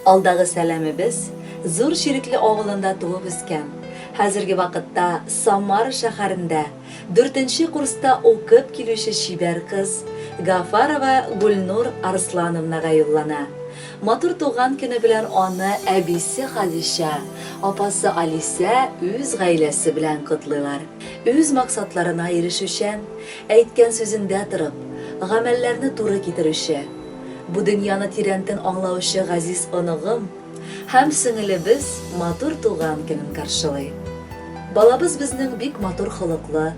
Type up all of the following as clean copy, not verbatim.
Алдагы сәламебез Зур Чирекле авылында туып үскән, хәзерге вакытта Самара шәһәрендә дүртенче курста укып килүче чибәр кыз Гафарова Гөлнур Арслановнага юллана. Матур туган көне белән аны әбисе Хадичә, апасы Алисә үз гаиләсе белән котлыйлар. Үз максатларына ирешүчән, әйткән сүзендә торып, гамәлләрне туры китерүче, бу дөньяны тирәнтен аңлаучы газиз оныгым һәм сеңелебез матур туган көнен каршылый. Балабыз безнең бик матур холыклы,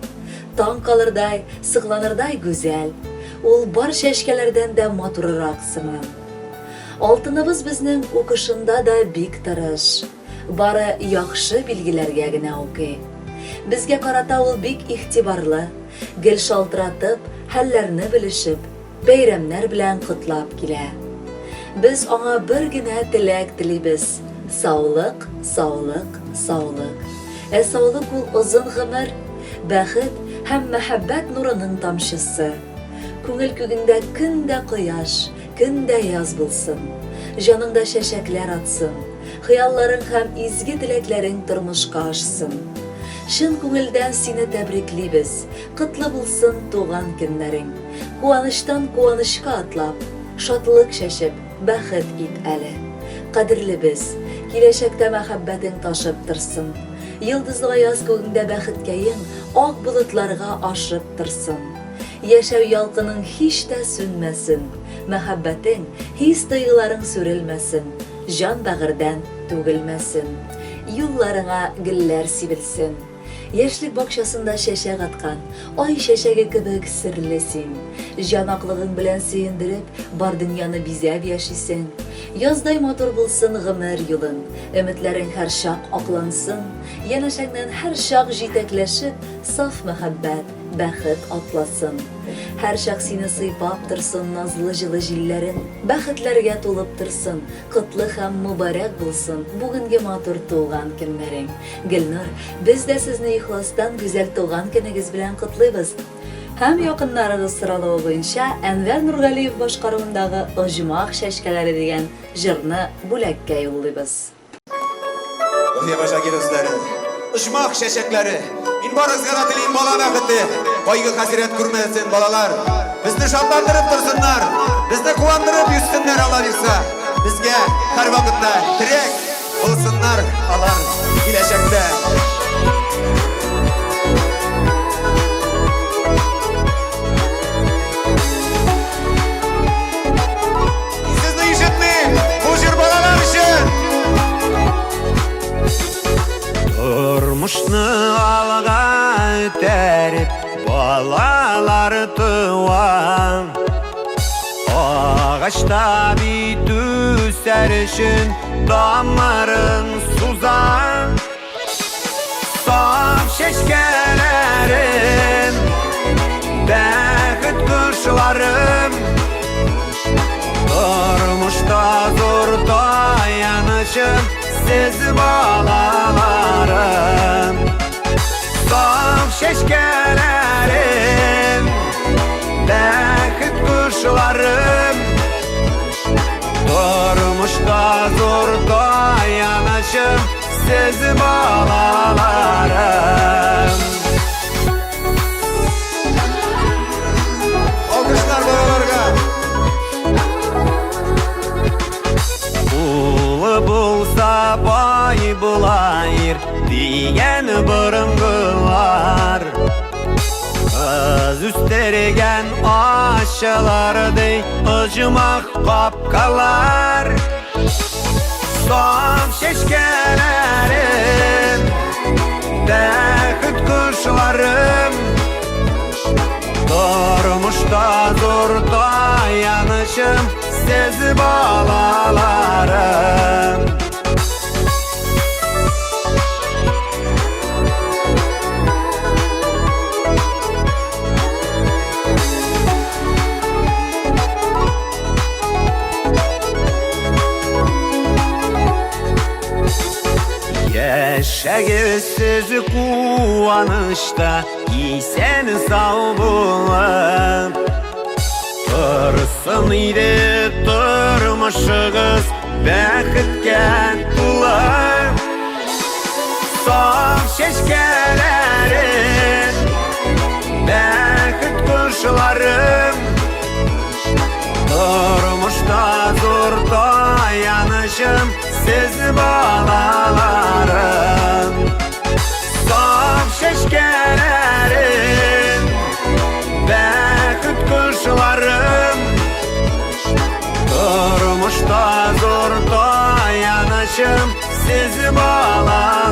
таң калырдай, сокланырдай гүзәл. Ул бар чәчкәләрдән дә матуррак сыман. Алтыныбыз безнең укышында да бик тырыш. Бары яхшы билгеләргә генә укый. Безгә карата ул бик игътибарлы, гел шалтыратып, хәлләрне белешеп, бәйрәмнәр белән котлап килә. Без аңа бер генә теләк телибез, саулык, саулык, саулык. Ә саулык ул озын гомер, бәхет һәм мәхәббәт нурының тамчысы. Күңел күгеңдә көн дә кояш, көн дә яз булсын. Җаныңда чәчәкләр атсын, хыялларың һәм изге теләкләрең тормышка ашсын. Чын күңелдән сине тәбриклибез, котлы булсын туган көннәрең. Куанычтан куанычка атлап, шатлык чәчеп, бәхет ит әле. Кадерлебез, киләчәктә мәхәббәтең ташып торсын. Йолдызлы аяз күгеңдә бәхеткәең ак болытларга ашып торсын. Яшәү ялкының һич тә сүнмәсен, мәхәббәтең, хис-тойгыларың сүрелмәсен, җан-бәгырьдән түгелмәсен. Юлларыңа гөлләр сибелсен. Яшьлек бакчасында чәчәк аткан, ай чәчәге кебек серле син. Җан аклыгың белән сөендереп, бар дөньяны бизәп яшисең. Яздай матур булсын гомер юлың, өметләрең һәрчак аклансын, янәшәңнән һәрчак җитәкләшеп, саф мәхәббәт, бәхет атласын. Һәрчак сине сыйпап торсын назлы җылы җилләрең, бәхетләргә тулып торсын, котлы һәм мөбарәк булсын бүгенге матур туган көннәрең. Гөлнур, без дә сезне ихластан гүзәл туган көнегез белән котлыйбыз. Һәм якыннарыгыз соралуы буенча Әнвәр Нургалиев башкаруындагы Оҗмах чәчкәләре дигән җырны бүләккә юллыйбыз. Вафия Башагир үзләре. Оҗмах чәчәкләре. Мин барыгызга да телим бала бәхете. Кайгы-хәсрәт күрмәсен балалар. Безне шатландырып торсыннар. Безне куандырып йөрсеннәр алла бирса. Безгә һәрвакытта терәк булсыннар алар киләчәктә. Сезне ишетмим! Бу җыр балалар өчен! Тормышны алга этәреп, балалар туа. Агачта бит үсәр өчен тамырын суза. Саф чәчкәләрем, бәхет кошларым, Тормышта зур таянычым, сез балаларым. Саф чәчкәләрем, бәхет кошларым, Тормышта зур таянычым, Сез балаларым. Алкышлар балаларга. Улы булса бай була ир дигән борынгылар. Кыз үстергән ачылар ди оҗмах капкалар. Саф чәчкәләрем, бәхет кошларым, Тормышта зур таянычым, сез балаларым. Яшәгез сез куанычта, исән сау булып. Торсын иде тормышыгыз Бәхеткә тулы. Саф чәчкәләрен, бәхет кошларым. Тормышта зур таянычым, сез балаларым. Саф чәчкәләрен, бәхет кошларым. Тормышта зур таянычым, сез балаларым.